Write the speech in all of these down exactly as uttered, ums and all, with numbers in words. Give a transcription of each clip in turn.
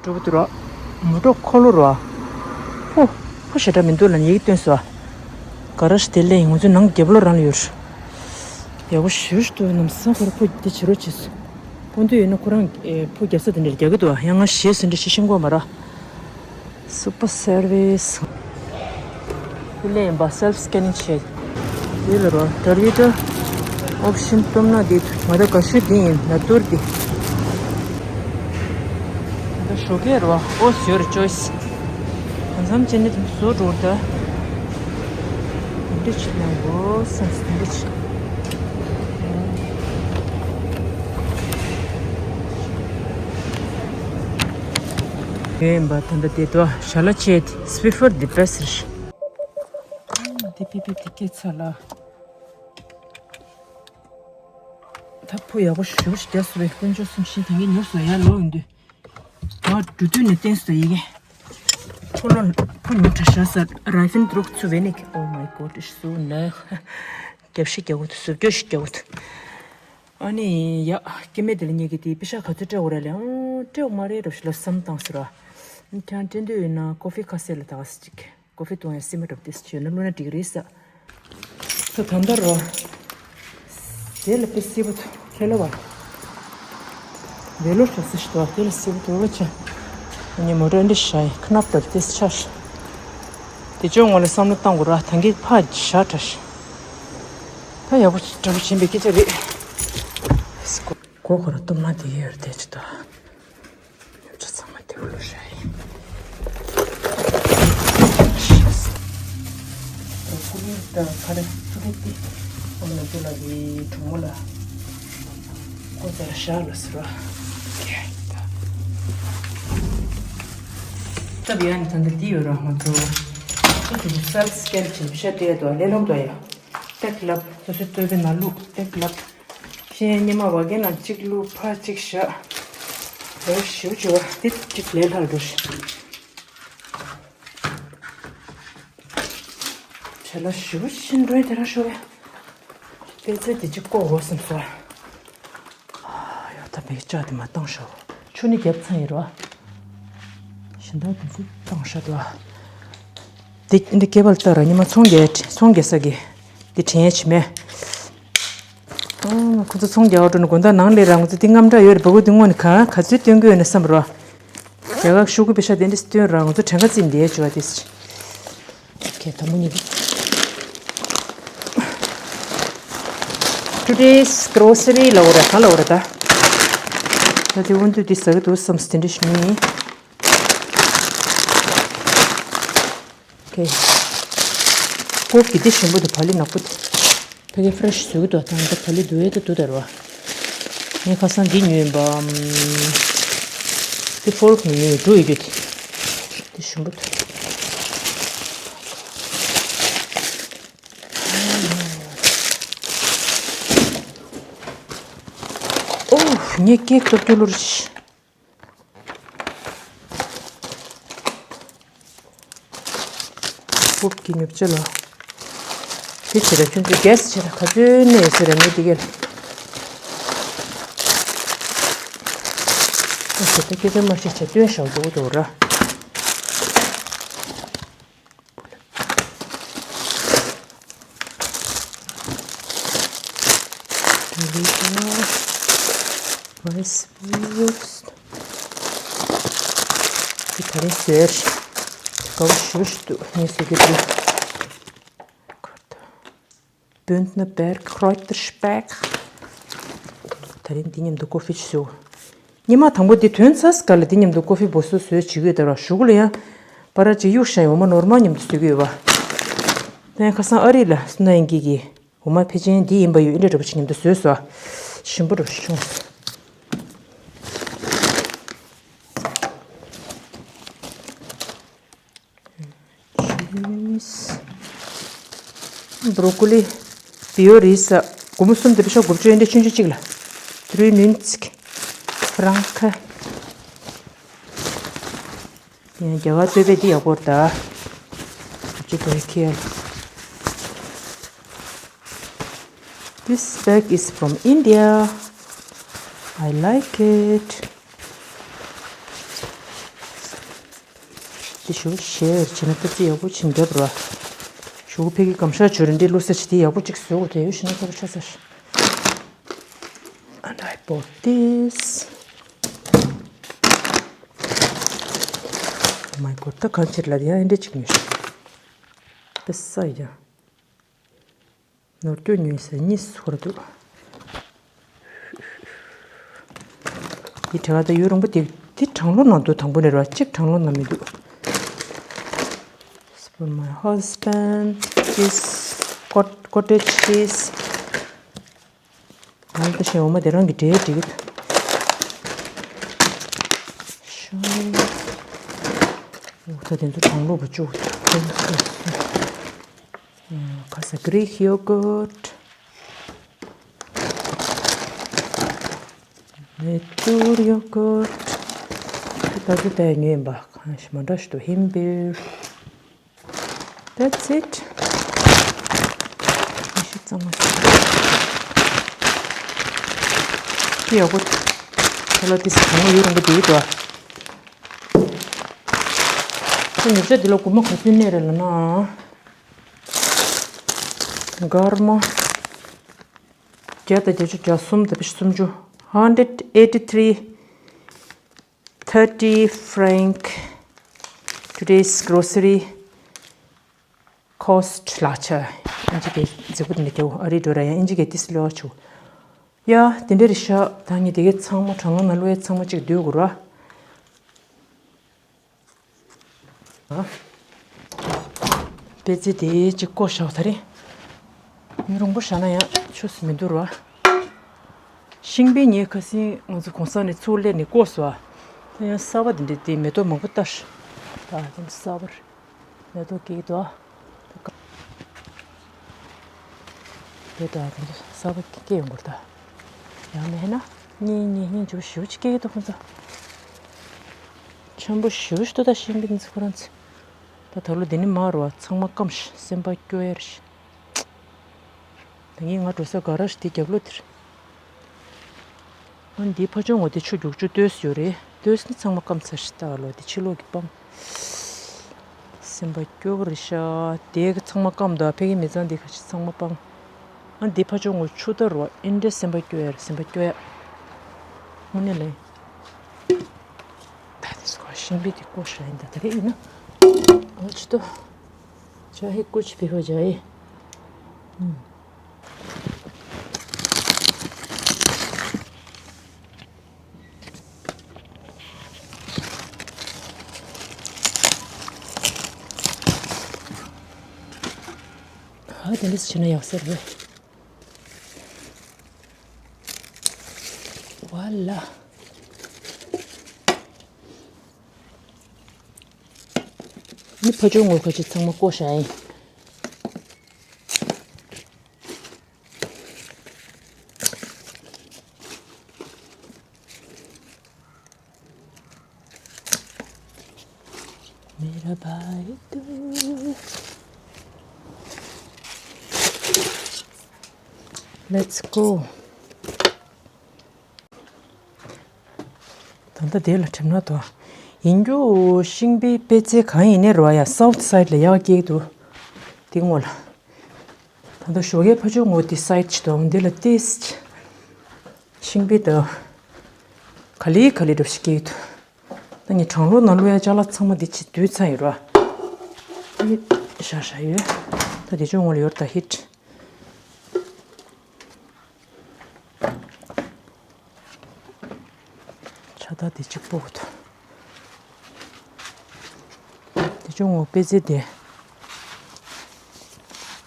འགྲོ་གི་འདུག་ར། མོ་ཊ་འཁོར་ལོ་ར། ཕོ། ཕོ་ཞེ་དྲག་མི་འདུག་ལབ་ནས་ཡི་གེ་བཏོན་སོང་། ག་ར་ཞིག་དེ་ལས་ང་ཚོའི་ནང་རྒྱབ་ལོགས་རང་ལ་ཡོད་རེད། ཡག་པོ་ཞེ་པོ་ཅིག་འདུག་ནམ་སང་ཁོ་ར་ཕོ་དེ་བྱེད་རོགས་བྱེད། སྤོ་འདོད་ཡོད་ན་ཁོ་རང་ཕོ་རྒྱག་ས་དེ་འདྲ་རྒྱག་གི་འདུག་ཡང་ང་ཞེད་སོང་འདྲ་ཞིག་ཤེས་གོ་མ་ར། Super service. ཀུ་ལེ་ཡིན་པ་self scanning བྱས། དེ་ལ་རོ་ཌར་བི་ཏ་ཨོབ་ཤིན་སྟོབས་ན་དེ་ང་ད་དགའ་ཤོས་དེ་ཡིན་ན་ཏོར་དེ། ད་ཞོགས་ཀས་རོ་ཨོ་ཟོས་ར་ཅོས། གང་འཚམ་བྱས་ནས་དེ་བཟོ་འགྲོ་ད། འདི་ཆི་ནང་གོ་སེམས་འདི་ཆི། ཡོད་ཡིན་པ་ད་ལྟ་དེ་དོ་ཞལ་ལག་བྱས་ཏེ་Swiffer the best རེད། དེ་པི་པི་དེ་སྐད་ཚ་ལ། ད་ཕོ་ཡག་པོ་ཞུ་ཞིག་རྒྱག་སོ་བས་དཀོན་མཆོག་གསུམ་ཤིང་ད་ངས་ཉོབ་སོ་ཡར་ལོག་ཡོང་དུས། ང་འགྲོ་དུས་ནས་བསྟན་སོ་ཡི་གེ་ཕོ་ལོ་ཕོ་ཉོ་གྲ་ཤ་ས་རའི་ཕིན་འདྲོག་ཚུ་བས་ནི། Oh my God, it's so nice. རྒྱབ་ཤིག་རྒྱག་འོ་དུ་སུབ་རྒྱོ་ཞིག་རྒྱག་འོ་དུ། ཨ་ནི་ཡ། སྐྱེ་དམན་དེ་ལ་ཉེ་གི་དེ་པི་ཤ་ག་ཚོད་སྤྲད་འོ་ར་ལས་ཨང་སྤྲད་འོ་མ་རེད་རོ་ཞིག་ལ་བསམ་བཏང་ཟེར་བ། ཁྱང་སྤྲད་འདོད་ཡོད་ན་ཀོ་ཧྥི་ཁ་ཟས་ལ་ད་ག་ཟེར་ཅིག་ཀོ་ཧྥི་བཏུང་ཡ་སེམས་པ་འགྲོ་བདེ་སྐྱོ་ན་བླུ་ན་འགྲིག་རེད་ས། ད་ད་འདར་རོ། དེ་ལ་དཔེ་སྲིད་པོ་ཐུག་ཁྱེད་ལ་བ། བེ་ལོ་ཤོག་སི་ཤི་ཏོ་དེ་ལ་སྲིད་པོ་ཐུག་ལ་ཆ། ངས་མོ་ཊ་འདི་ཤ་ཡི་ཁ་ནབ་ཏབ་དེ་ཆ། དེ་ཅོ་ངོ་ལ་བསམ་བློ་བཏང་དགོས་ར་ད་གི་ཕ་ཤ་ཁྲ་ཤ། ད་ཡག་པོ་འདྲ་པོ་བྱིན་པའི་སྐད་ཆ་རེད། སྒོ་ཁོ་ར་གཏུམ་ན་དེ་ཡོད་རེད་དེ་ཅི་ད། ཉོ་ཆ་ཚང་མ་དེ་བུ་ལོ་ཤ་ཡིན། ཀུ་ལི་དང་ཁ་རེ་ཚུ་རེ་ཏི་ཨོ་ན་ཏུ་ལ་གི་གྲོགས་མོ་ལ་ཀོ་ཙར་ཤ་ལ་སི་ར། སྟབས་ཡག་ནི་ད་འདི་འདི་ཡོད་ར་ང་ཚོ་ཚུ་ཚུ་གི་སལ་སི་ཀེན་བྱེད་ཤ་སྟེ་དོ་ལེ་ལོང་དོ་ཡ། ཏེག་ལབ་སོ་སོའི་ལྟོས་པའི་ནང་ལུག་ཏེག་ལབ། ཤེས་ཉི་མ་བ་གན་ལ་གཅིག་བླུགས་ཕར་གཅིག་བཞག་འོ་ཞིབ་ཅིག་བ་འདི་གཅིག་ལས་ལྷག་འགྲོ་ཤི། བྱས་ལ་ཞིབ་ཤིན་འགྲོ་ཡི་དེ་རང་ཤོག་བས། པད་ཚལ་འདི་གཅིག་བཀོག་འོ་བསམ་སོ། ཡོ་ད་མིག་ལྕགས་དེ་མ་བཏང་ཤོག་ཆུ་ནི་རྒྱབ་ཚང་ཡིན་རོ། ཤིན་ཏུ་དེ་ཚོ་བཏང་ཤོག་དོ། འདི་འདི་སྐེད་པ་ལ་ལྟ་ར་ཉི་མ་ཚོང་རྒྱག་ཚོང་རྒྱག་ས་གི་འདི་དྲན་ཡ་ཆི་མེད། ཨང་ཁོ་ཚོ་ཚོང་རྒྱག་འགྲོ་ནས་དགོང་དག་ནང་ལས་རང་ཚོ་འདི་དངངས་སྐྲག་ཡོད་རེད་འབོ་གོ་འདི་སྔོན་ནས་ག་ག་ཚོད་སྟོན་གི་ཡོད་ན་བསམ་རོ། རྒྱ་གར་ཤོག་གུ་པེ་ཤ་དེ་འདྲ་སྟོན་ར་ང་ཚོ་གྲངས་ཀ་རྩིས་འདིའི་བྱ་བ་དེ། ཁྱེད་དང་མོ་གཉིས་ཀྱིས། Today's grocery ལ་འོ་ར་ག་ལ་འོ་ར་ད། ད་དེ་འོན་ཏུ་དེ་ཟ་གི་འདུག་བསམ་སྟེ་འདྲ་ཞིག་མིན། ཁེ། ཀོབ་ཀྱི་དེ་ཞིམ་པོ་དེ་བ་ལི་ནག་པོ་དེ། ཕ་གི་ཕ་རེ་ཤི་བཟོ་གི་འདུག་ད་ང་ད་བ་ལི་འདུག་ཨེ་ད་འདུག་ད་རེད་བ། ངས་ཁ་སང་འདི་ཉོས་ཡིན་པ། འདི་ཕོར་ཀ་ཉོས་ཡིན་འགྲོ་ཡི་རྒྱུ་དེ། འདི་ཞིམ་པོ་འདུག་ཨོ། ངས་ཀེག་ཏོག་ཏོག་བླུགས་རེད། ཧུབ་ཀྱི་ཉོབ་ཆ་ལ། དེ་ཕྱིར་ཁྱོད་ཚོས་གེ་སི་ཕྱིར་ག་ཚོད་གནས་ཟེར་ར་ངས་དེ་གས། ཨ་ཙི་ད་སྐད་ཆ་མ་བཤད་བྱས་སྟོན་ཞག་འགྲོ་གི་འདུག་ར། Rice books. འདི་ག་རེ་ཟེར། དགའ་བོ་ཞེ་པོ་ཞིག་འདུག་ངས་ཟེར་གྱི་འདུག Bündnerberg Kräuterspeck. ད་རིང་འདི་མཉམ་དུ་ཀོ་ཧྥི་ཅིག་བཟོ། ཉི་མ་དང་པོ་འདི་ཐོན་ཚར་སྐབས་ལ་འདི་མཉམ་དུ་ཀོ་ཧྥི་སྦོ་སོ་བཟོས་བྱེད་ཀྱི་ཡོད་དར་བ་གཞུག་གུ་ལ་ཡང་། པ་ར་ཅིག་གཡུག་ཤ་ཡོང་མ་ནོར་མ་མཉམ་དུ་བཟོས་ཀྱི་ཡོད་པ། ད་ཡང་ཁ་སང་ཨ་རི་ལ་སུ་ན་ཡིན་གྱི་གི། འོ་མ་ཕལ་ཆེར་འདི་ཡིན་པ་ཡོད་ཨེ་འདྲ་འདྲ་པོ་ཅིག་མཉམ་དུ་བཟོས་སོ། ཞིམ་པོ་འདྲ་པོ་ཞིག་བྱུང་སོང་། Broccoli བི་ཡོ་རི་ས། སྒོར་མོ་གསུམ་དེ་པེ་ཤ་དགུ་བཅུ་ཨེ་འདྲ་ཆུང་ཆུང་གཅིག་ལ། དྲུག་ནུན་ཚིག Franken. ཡང་རྒྱ་གར་སྟོད་པས་འདི་ཡག་པོ་རེད་ད། ཅི་དོ་ཁེལ། This bag is from India. I like it. དེ་ཞུ་ཤེར་བྱས་ན་ཏོག་ཙི་ཡག་པོ་བྱིན་རྒྱབ་ར། ཞུ་ཕ་གི་སྒམ་ཤ་བྱོས་ར་འདི་བླུགས་ས་ཆི་དེ་ཡག་པོ་ཅིག་བཟོས་དགོས་དེ་ཡོད་ཤི་ན་ཁོ་ར་ཆ་ས་ཤི། And I bought this. Oh my god, ད་གང་ཕྱིར་ལ་ཡ་ཨེ་འདྲ་ཅིག་ཉོས་ཤག་ད་ས་ཡ། ནོར་སྐྱོ་ཉོས་ཟེར་གཉིས་ཧོར་འདུག་འདི་གྲ་ད་ཡོད་རུང་པོ་དེ་དེ་གྲང་ལོ་ན་འདུག་དང་པོ་ནས་ར་གཅིག་གྲང་ལོ་ན་མི་འདུག This for my husband. This cot- cottage cheese. ང་ལ་ཤེས་འོ་མ་དེ་རང་གི་འབྲས་འགྲིག་ཤོ། འོ་ད་དེ་ཚོ་གྲང་ལོ་བ་བཅུག་ཁ་ས་Greek yogurt. མེ་ཏོག་ཡོ་གུར་ཊི། ད་ཚོ་དེ་ཉོས་ཡིན་པ། གང་ཞིག་མ་འདྲ་ཞིག་འདུག་ཧིམ་བིལ། That's it. ཤི་ཙམ་མ་ཤི། ཡག་པོ། ཁ་ལག་དེ་ཚོ་གང་ཡོད་རུང་གི་དེ་འདྲ། ཁོ་ཉོ་ཆ་འདི་ལ་སྒོར་མོ་ག་ཚོད་གནས་རེད་ལབ་ན། སྒོར་མོ་བརྒྱ་དང་བརྒྱད་ཅུ་གྱ་གསུམ་དང་བཞི་སུམ་ཅུ། Hundred eighty three thirty franc. Today's grocery cost ལག་ཆ། ཨིན་ཇི་སྐད་མཛེས་པོ་འདི་འདྲ་རྒྱག་ཨ་རི་འགྲོ་ར་ཡང་ཨིན་ཇི་སྐད་ཏིས་ལོ་ཆུ། ཡ་དེ་འདྲ་རེད་ཤག་ད་ངས་དེ་གའི་ཚང་མ་གྲང་ལོ་ན་ལོ་ཡ་ཚང་མ་གཅིག་སྡུད་དགོས་ར། པེ་ཙེ་དེ་གཅིག་བརྐོ་བཞག་ད་རེད། མི་རུང་པོ་བཞག་ན་ཡང་ཆོས་སུ་མི་འདུག་ར། ཤིང་པའི་ཉེ་ཁ་སིང་ང་ཚོ་གོང་ས་ནས་ཚུར་སླེབས་ནས་བརྐོས་སོ། ཡང་གསར་པ་དེ་འདྲ་དེ་མེ་ཏོག་མང་པོ་བཏབ་ཤག་ད་དེ་གསར་པ་རེད། མེ་ཏོག་སྐྱེ་གི་འདུག་ཨ། དེ་ད་དེ་ཚོ་གསར་པ་སྐྱེ་ཡོང་གི་རེད་ད། ཡང་མེད་ན་གཉིས་གཉིས་གཉིས་ཆུ་ཞེ་པོ་ཅིག་སྐྱེ་གི་འདུག་ཁོ་ཚོ། ཆེན་པོ་ཞེ་པོ་ཞིག་འདུག་ད་ཤིང་པའི་དེ་ཚོ་ཁོ་རང་ཚོ། ད་ད་ལོ་དེ་ནི་མ་རུ་བ་ཚང་མ་སྐམ་ཤག་སེམས་པ་སྐྱོ་ཡ་རེད་ཤག་ད་ངས་ང་འགྲོ་ས་ག་ར་ཞིག་དེ་རྒྱབ་ལོགས་དེར། ཨ་འདིའི་ཕ་ཆུང་ངོ་དེ་ཆུ་རྒྱུག་ཆུ་ལྟོས་སུ་ཡོད་རེད། ལྟོས་ནི་ཚང་མ་སྐམ་ཚར་ཤག་ད་ལོ་དེ་ཕྱི་ལོགས་ཀྱི་སྤང་། སེམས་པ་སྐྱོ་པོ་རེད་ཤག་དེ་གི་ཚང་མ་སྐམ་འདུག་ཕ་གི་མི་ཚང་དེ་ཁ་ཤས་ཚང་མ་སྤང་། ཨ་འདིའི་ཕ་ཆུང་ངོ་ཆུ་ད་རུ་བ་ཨིན་འདྲས་སེམས་པ་སྐྱོ་ཡ་རེད་སེམས་པ་སྐྱོ་ཡ། དངོས་གནས་ལས། ད་དེ་སྐོར་ཤིང་པའི་དེ་བརྐོས་ཤག་ཡིན་ད་ད་རེས་ཡིན་ན། ཨོ་ཅི་ཏོ། ཇ་ཧེ་ཀུ་ཆི་པི་ཧོ་ཇ་ཧེ། ཧ་དེ་འདྲས་བྱས་ན་ཡག་ས་རེད། ཝ་ལ། ནི་ཕ་ཆུང་ངོ་ཁ་ཅིག་ཚང་མ་བརྐོས་ཤག་ཡིན། Let's go. ད་ལྟ་དེ་ལ་གྲིམ་ན་དོ། ཡིན་རྒྱུ་ཤིང་པའི་པེ་ཙེ་གང་ཡིན་ནའི་རོ་ཡ་སའུ་ཐི་སའིད་ལ་ཡག་སྐྱེས་འདུག་དེ་སྔོན་ལ། ད་ལྟ་ཞོགས་ཀའི་ཕ་ཆུང་ངོ་དེ་སའིད་ཅི་དང་དེ་ལ་ཏིས་ཅི། ཤིང་པའི་ད། ག་ལེ་ག་ལེ་འགྲོ་ཞིག་སྐྱེས་འདུག་ད་ངས་གྲང་ལོ་ན་ལོ་ཡ་ཅ་ལག་ཚང་མ་དེ་ཅི་དུས་ཚང་ཡོད་ར། ཧིད་ཤ་ཤ་ཡོད། ད་དེ་ཆུང་ངོ་ལ་ཡོད་ད་ཧིད། ཆ་ད་དེ་གཅིག་པོ་འདུག་དེ་ཆུང་ངོ་པེ་ཙེ་དེ།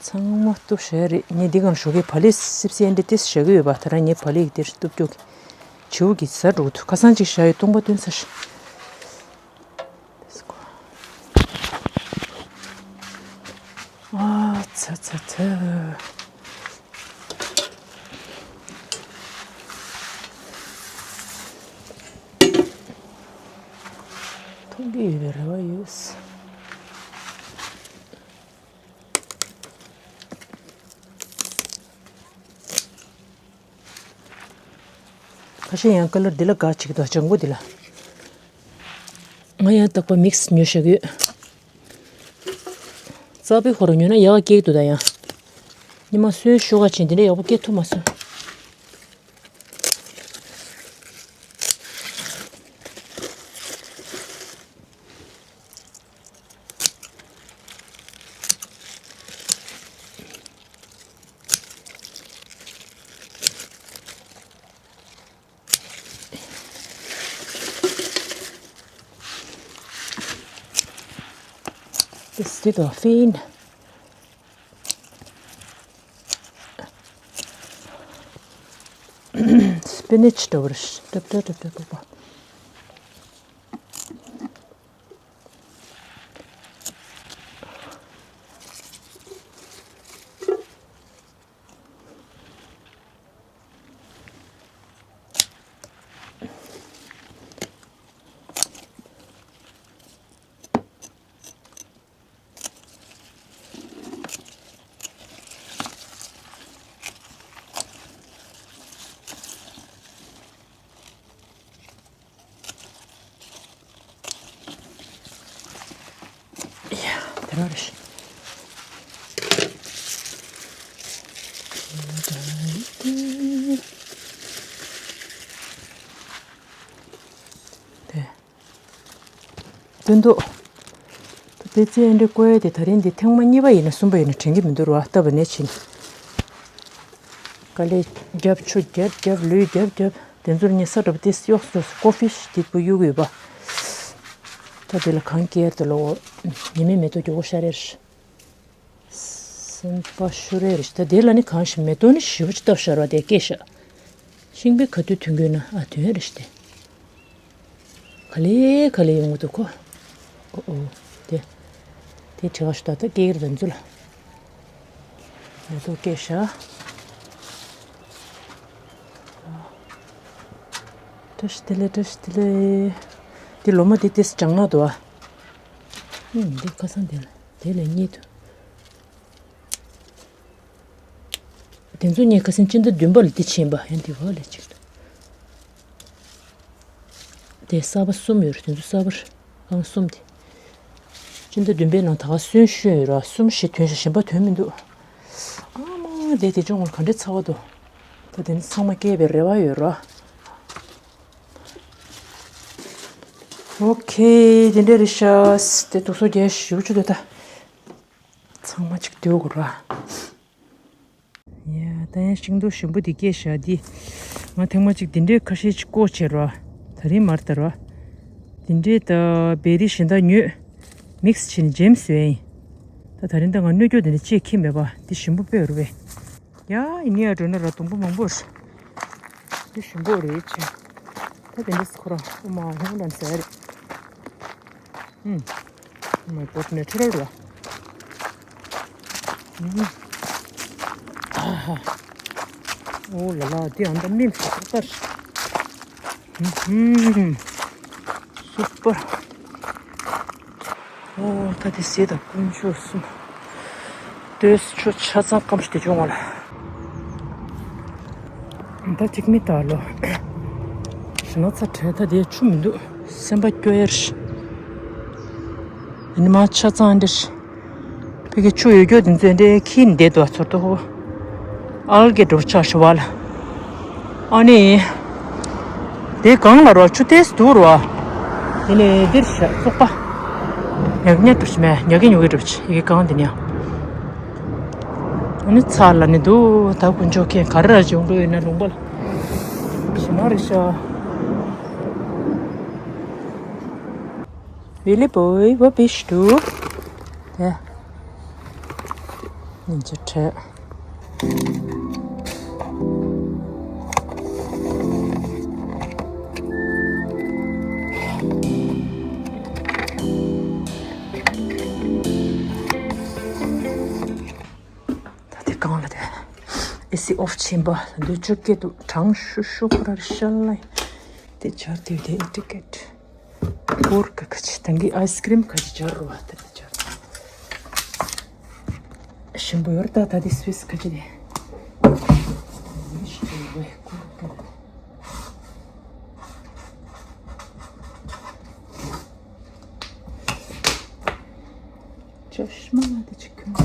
ཚང་མ་གཏུབ་བཞག་རེད། ངས་འདི་གང་ཞོགས་ཀའི་བ་ལི་སིབ་སི་ཨེ་འདྲ་ཏིས་བཞག་གི་ཡོད་པ་ད་ར་ངས་བ་ལི་དེར་གཏུབ་སྐྱོ་གི་བྱིའུ་གི་ཟ་འགྲོ་འདུག་ཁ་སང་ཅིག་བཞག་ཡོད་སྟོང་པ་སྟོན་ས་ཤི། ཨ་ཚ་ཚ་ཚ། མཐོང་གི་ཡོད་པའི་རེ་བ་ཡོད། ཁ་ཤས་ཡང་ཀ་ལར་འདི་ལ་དགའ་བྱེད་ཀྱི་འདུག་ལྗང་གུ་འདི་ལ། ང་ཡང་རྟག་པར་མིག་སི་ཉོས་བཞག་ཡོད། པ་པི་ཧོར་ཉོས་ན་ཡག་ག་སྐྱེ་གི་འདུག་ད་ཡང་། ཉི་མ་སོན་ཤོག་ག་ཕྱིན་དེ་འདྲ་ཡག་པོ་སྐྱེ་ཐུབ་མ་སོང་། This little fin. Spinach འདྲ་བོ་རེད། ཏོག་ཏོག་ཏོག་ཏོག་ཏོག་པ། ཡ། དེ་རང་རེད། དེ། སྟོན་ཐོག་དེ་ཚེ་འདྲ་བཀོལ་ཡས་དེ་ད་རིང་འདི་ཐེངས་མ་གཉིས་པ་ཡིན་ན་གསུམ་པ་ཡིན་ན་དྲན་གྱི་མི་འདུག་ར། བ་ལྟ་བ་ནས་ཕྱིན། དཀའ་ལས་རྒྱབ། ཆུ་རྒྱབ་རྒྱབ། ལུད་རྒྱབ་རྒྱབ། དེ་ཚོར་ངས་ས་འདྲ་པོ་དེ་གཡོགས་སོ་སོ་ཀོ་ཕི་ཞིག་དེ་པོ་གཡུག་ཡོད་པ། ད་དེ་ལ་གངས་སྐྱེལ་དུ་ལོ། ཉི་མའི་མེ་ཏོག་མགྱོགས་པོ་ཤར་རེར། སེམས་པ་ཤོར་རེ་རེ་ཞིག་ད་དེ་ལ་ནི་གང་ཞིག་མེ་ཏོག་ནི་ཞེ་པོ་ཅིག་བཏབ་ཤར་བ་དེ་སྐྱེས་ཤག་ཤིང་པའི་ཁ་ཐུག་ཐོན་དགོས་ན་ཨ་ཐོན་རེ་ཞིག་དེ། ག་ལེ་ག་ལེ་ཡོང་གི་འདུག་གོ། ཨོ་ཨོ། དེ། དེ་བྲེ་བ་ཞིག་ད་ལྟ་སྐྱེ་གི་རེད་ད་ཚོ་ལ། མེ་ཏོག་སྐྱེས་ཤག་བཀྲ་ཤིས་བདེ་ལེགས། བཀྲ་ཤིས་བདེ་ལེགས། དེ་ལོ་མ་དེ་དེས་ལྗང་ནག་འདུག་ཨ། ཨུམ། འདི་ཁ་སང་དེ་ལ་དེ་ལས་རྙེད་འདུག་དེ་ཚོ་ངས་ཁ་སང་སྤྱི་ཟླ་བདུན་པ་ལ་དེ་ཕྱིན་པ་ཡང་དེ་བ་ལས་ཅིག་འདུག་དེ་གསར་པ་གསུམ་ཡོད་རེད། དེ་ཚོ་གསར་པ་རེད། ཨང་གསུམ་དེ། སྤྱི་ཟླ་བདུན་པའི་ནང་ད་ག་སོན་ཤོས་ཡོད་ར། གསུམ་བཞི་ཐོན་ཤག་གཞན་པ་ཐོན་མི་འདུག་ཨ་མ་དེ་དེ་ཅུང་ངོར་ག་འདྲའི་ཚ་བ་འདུག་ད་དེ་ནི་ཚང་མ་སྐྱེས་པའི་རེ་བ་ཡོད་ར། ཨོ་ཁེ། དེ་འདྲ་རེད་ཤག་དེ་དུག་སོ་རྒྱག་ཞུ་ཆུ་དེ་ད། ཚང་མ་ཅིག་སྡོད་དགོས་ར། ཡ། ད་ཡང་ཤིང་ཏོག་ཞིམ་པོ་འདི་སྐྱེས་ཤག་འདི། ང་ཐེངས་མ་གཅིག་འདི་འདྲའི་ཁ་ཤས་ཅིག་བཀོག་བྱས་ར། ད་རིང་མར་ལྟར་བ། འདི་འདྲའི་ད་བེ་རི་གཞན་དག་ཉོས། མིག་སི་བྱས་ནས་ཇེམ་སི་བས་ཡིན། ད་ད་རིང་ད་ང་སྣོད་སྐྱོག་འདི་འདྲ་ཅིག་ཁྱེར་མེད་པ་འདི་ཞིམ་པོ་དཔེ་རུ་བས། ཡ། ཡིན་ཡ་འགྲོ་ན་ར་དུམ་བུ་མང་པོ་རེད། འདི་ཞིམ་པོ་རེད་ཆེ། ད་དེ་འདྲས་ཁོ་རང་ཨོ་མ་ཧོང་ལན་ཟེར་རེད། ཨུམ། ཨོ་མའི་གོཌ་ནེ་ཅུ་རལ་ར། ཨུམ། ཨ་ཧ། ཨོ་ལ་ལ་འདི་ཨ་མདའ་མིམ་སུ་པར། ཨུམ། སུ་པར། ཨོ་ད་དེ་ཟས་དང་དཀོན་མཆོག་གསུམ། དེ་ཆུ་ཆ་ཚང་སྐམ་ཞིག་དེ་བྱུང་བ་ལ། ད་ཅིག་མི་ད་ལོ། ཞེ་ན་ཚ་དྲན། ད་དེ་ཆུ་མི་འདུག་སེམས་པ་སྐྱོ་ཡར་ཤི། ཉི་མ་ཆ་ཚང་འདིར། ཕ་གི་ཆུ་ཡོད་རྒྱུ་དེ་ཚོ་འདྲའི་ཁྱི་འདེད་དུ་ཚོར་དུ་ཧོ། ཨལ་གེ་འགྲོ་ཆགས་ཤི་བ་ལ། ཨ་ནི། དེ་གང་ལ་རོ་ཆུ་ཏེས་དུ་རོ། དེ་ནས་འདིར་ཤ་ཙོག་པ། ཉག་ཉག་འགྲོ་ཆི་མེ་ཉག་གི་ཉོ་གི་འགྲོ་ཆི་ཡི་གེ་གང་དེ་ནས། ཨ་ནི་ཚ་ལ་ནི་འདུག་ད་དཀོན་མཆོག་མཁྱེན། ག་རེ་ར་བྱུང་འགྲོ་ཡོད་ན་ལུང་པ་ལ། ཞེ་ན་རེ་ཤ། Willy boy, what fish do? ཡ། ཉིན་ཅིག་ཁྲིད། ད་དེ་གང་ལ་དེ། ཨེ་སི་ཨོཕ་ཕྱིན་པ་ལ་འདོད་ཆོག་སྐད་དུ་གྲང་ཤུ་ཤུ་ཁོ་ར་ཤ་ལ། དེ་ཆར་དེ་དེ་ཨེ་ཊི་ཀེ་ཊི། ཀུར་ཀ་ཁ་ཆེ་དང་གི་ཨའི་སི་ཀི་རིམ་ཁ་ཆེ་ཇར་རུ་བ་ད་དེ་ཇར། ཞིམ་པོ་ཡོར་ད་ད་དེ་སུ་ཝིས་ཁ་ཆེ་དེ། ཞིམ་པོ་ཀུར་ཀ། ཅོ་ཤི་མ་ལ་དེ་ཅིག་ཁྱོད།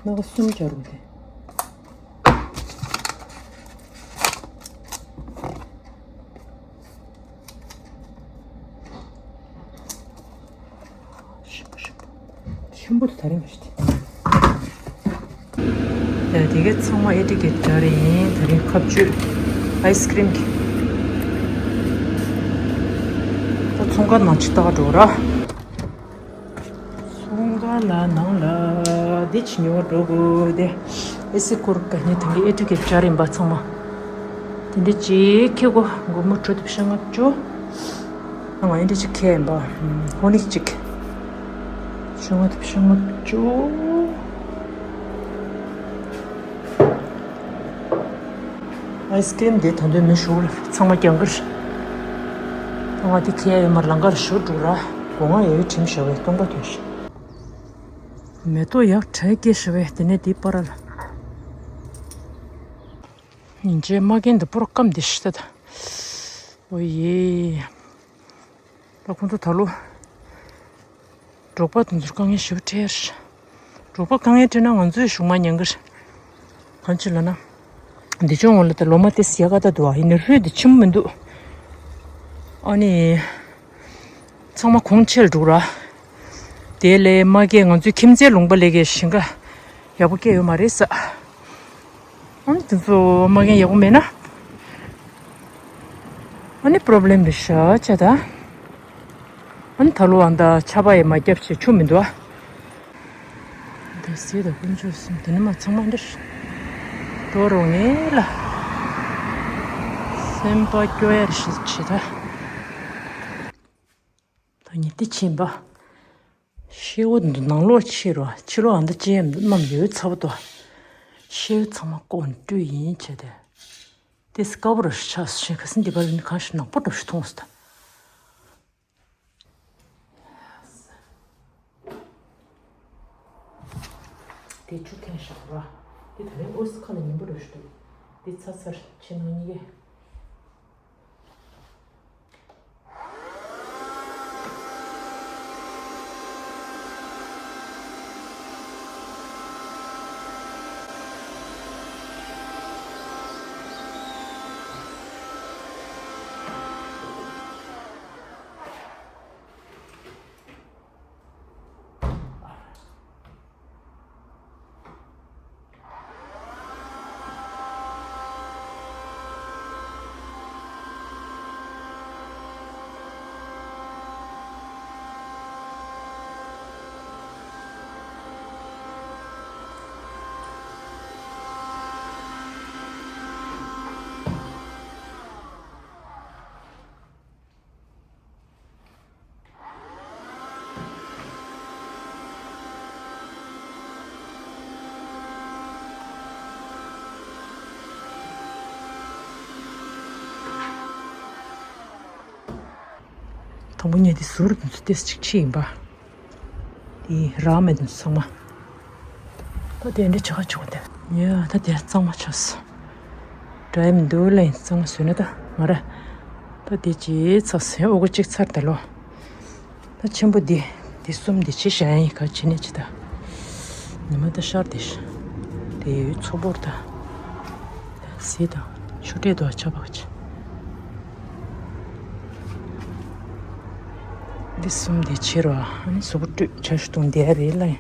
ང་གསུམ་སྦྱར་རུང་དེ། ཞིམ་པོ་ཞིམ་པོ། ཆེན་པོ་དེ་ད་རིང་མ་ཤི་དེ། ཡ་དེ་གའི་ཚང་མ་ཨེ་ཊི་ཀེ་ཊི་སྦྱར་ཡིན། ད་རིང་ཁ་གཅོད་ཨའི་སི་ཀི་རིམ་གྱི། ད་ཚོང་ཁང་ནང་ཅིག་བལྟ་ག་འགྲོ་ར། ཚོང་ཁང་ལ་ནང་ལ་འདི་ཕྱི་ཉོ་འགྲོ་དགོས་དེ། ཨེ་སི་ཀོར་ག་ནི་ཐང་གི་ཨེ་ཊི་ཀེ་ཊི་སྦྱར་ཡིན་པ་ཚང་མ། དེ་འདྲ་ཅིག་ཁྱེར་དགོས། སྒོར་མོ་དྲུག་བདུན་ཅུ་ལྔ་བཅུ། ཨ་ང་ཨེ་འདྲ་ཅིག་ཁྱེར་ཡིན་པ། ཧོ་ནིག་ཅིག་བཅོ་ལྔ་བདུན་ཅུ་ལྔ་བཅུ། ཨའི་སི་ཀི་རིམ་དེ་ད་དུང་མི་ཞུ་ལ་ཚང་མ་རྒྱང་གར། ང་དེ་ཁྱེར་ཡོད་མར་ལང་ཀར་ཞུ་འགྲོ་ར། སྒོ་ང་ཡོད་ཁྲིམས་བྱ་བའི་སྟོང་པ་དོན་ཞིག་མེ་ཏོག་ཡག་གྲས་སྐྱེས་ཤི་བས་དེ་ནས་དེའི་པར་ལ། ཉིན་རྗེས་མ་རྒན་དུ་པོར་སྐམ་དེ་ཤི་ད། ཨོ་ཡེ། ད་ཁོང་ཚོ་ད་ལོ། འབྲོག་པ་དེ་ཚོར་དཀའ་ངལ་ཞེ་པོ་འཕྲད་ཤི། འབྲོག་པ་དཀའ་ངལ་འཕྲད་ན་ང་ཚོའི་གཞུང་མ་ཉན་གི་རེད། གང་ཅི་ལ་ན། འདི་ཅུང་འོང་ལ་ད་ལོ་མ་དེ་ཟ་ཡག་ག་ད་འདུག་ཨ། ཡིན་ན་ཧྲུལ་དེ་ཆེན་པོ་མི་འདུག་ཨ་ནི། ཚང་མ་གོང་ཆེ་ལ་འགྲོ་ར། དེ་ལས་མ་སྐྱེས་ང་ཚོའི་ཁྱིམ་མཚེས་ལུང་པ་ལས་ཀའི་ཞིང་ཁ་ཡག་པོ་སྐྱེས་ཡོད་མ་རེད་ས། ཨ་ནི་དེ་ཚོ་མ་རྒན་ཡག་པོ་མེད་ན། ཨ་ནི་པོ་རོབ་ལེམ་རེད་ཤག་ཆ་ད། ཨ་ནི་ད་ལོ་ཨ་ད་ཆར་པ་ཡང་མ་བརྒྱབ་བྱས་ཆུ་མི་འདུག་ཨ། འདི་སྲིད་དང་དཀོན་མཆོག་གསུམ་དེ་ནི་མ་ཚང་མ་འདིར་འགྲོ་རོགས་ངེས་ལ། སེམས་པ་སྐྱོ་ཡར་ཞིག་བྱེད་ད། ད་ཉི་ཏི་ཕྱིན་པ། ཤེའུ་འདི་ནང་ལོགས་ཕྱིར་རོ། ཕྱི་ལོགས་ཨ་མདའ་ཅན་རྣམས་ཡོད་ཚ་པོ་དོ། ཤེའུ་ཚང་མ་ཀོན་བཀྲུས་ཡིན་བྱས་ཏེ། ཏེ་སི་དཀར་པོ་རུ་ཆགས་སུ་ཕྱིན་ཁ་སིན་འདི་པར་ནི་གང་ཞིག་ནག་པོ་འདྲ་ཞིག་མཐོང་སོང་ད། དེ་ཆུ་ཐེངས་ཤག་ར། དེ་ད་རིང་ཨོ་སི་ཁ་ལ་ཉིན་པོ་འདྲ་ཞིག་འདུག་དེ་ཚ་ཚར་ཕྱི་ནང་གཉིས་ཀས། དང་པོ་ཉལ་དེ་ཟུར་དུ་ཏེས་ཅིག་ཕྱི་ཡིན་པ། དེ་རག་མེད་དུ་ཚང་མ། ད་དེ་འདྲ་ཆགས་ཆོག་དེ། ཡ་ད་དེ་གཙང་མ་ཆགས་སོ། དྲ་ཡིམ་འདུག་ལ་ཡིན་གཙང་མ་བཟོས་ན་ད་ང་ར། ད་དེ་ཅི་ཚ་སེ་འོ་གོ་གཅིག་ཚར་ད་ལོ། ད་ཆེན་པོ་འདི། འདི་གསུམ་འདི་ཕྱི་བཞག་ཡིན་ག་ཅི་ནས་ཅི་ད། ཉི་མ་ད་ཤར་དེ་ཤ། དེ་ཡོད་ཚོ་བོར་ད། ད་སི་དང་ཆུ་ཏྲེ་དོ་ཆ་བག་ཅི། འདི་གསུམ་འདི་ཕྱི་རོ་ཨ་ནི་གཟུགས་པོ་སྤྲོད་བྱ་ཞུ་དུང་འདི་རེད་ལ་ཡིན།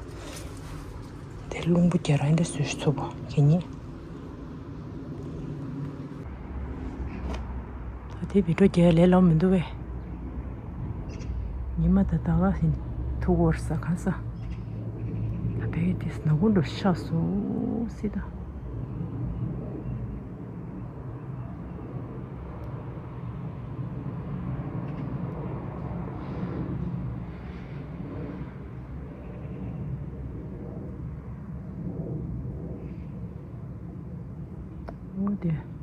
དེ་རླུང་བུ་རྒྱ་རང་འདྲ་བཟོས་ཤི་ཚོ་བོ་གད་སྙིགས། ད་དེ་བི་ཌིའོ་རྒྱག་ལས་སླ་མི་འདུག་བས། ཉི་མ་ད་ད་ག་ཧིན་ཐུག་བོར་ས་ག་ས། ད་བས་དེ་ནག་པོ་འགྲོ་ཤག་སོ་སི་ད། འོ་དེ།